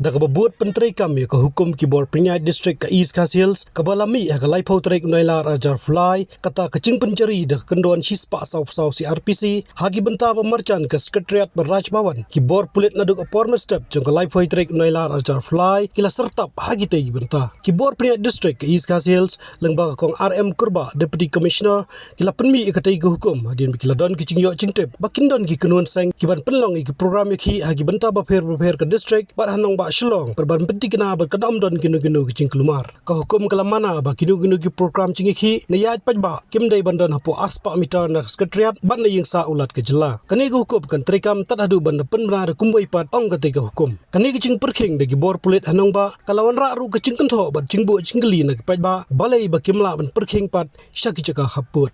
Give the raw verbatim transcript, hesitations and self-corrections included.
Kaba bud pyntreikam ïa ka hukum ki bor pynïaid district ka East Khasi Hills kaba la mih ha ka laiphew tarik u Nailar arhajar arphew lai, kata ka jingpynjari da ka kyndon shispah sawphew saw C R P C ha ki bynta ba marjan ka Secretariat bad Raj Bhavan, ki bor pulit naduh ka por mynstep jong ka laiphew tarik u Nailar arhajar arphew lai ki la syrtap ha kitei ki bynta. Ki bor pynïaid district ka East Khasi Hills lyngba ka Kong R M Kurbah, Deputy Commissioner, ki la pynmih ïa katei ka hukum hadien ba ki la don ki jingïoh jingtip ba kin don ki kynhun seng ki ban pynlong ïa ki program ïakhih ha ki bynta bapher bapher ka district bad ha nongbah Shillong, bad ban pynthikna ba kan ym don kino kino ki jingkulmar. Ka hukum ka la mana ba kino kino ki program jingïakhih na ïaid paidbah kim dei ban don hapoh arspah mitar na ka Secretariat bad na ïing sah u Lat ka jylla. Kane ka hukum kan treikam tad haduh ban da pynbna da kumwei pat, ong katei ka hukum. Kane ka jingpyrkhing da ki bor pulit ha nongbah ka la wanrah ruh ka jingkynthoh bad jingbuh jingkylli na ki paidbah balei ba kim lah ban pyrkhing pat sha ki jaka khappud.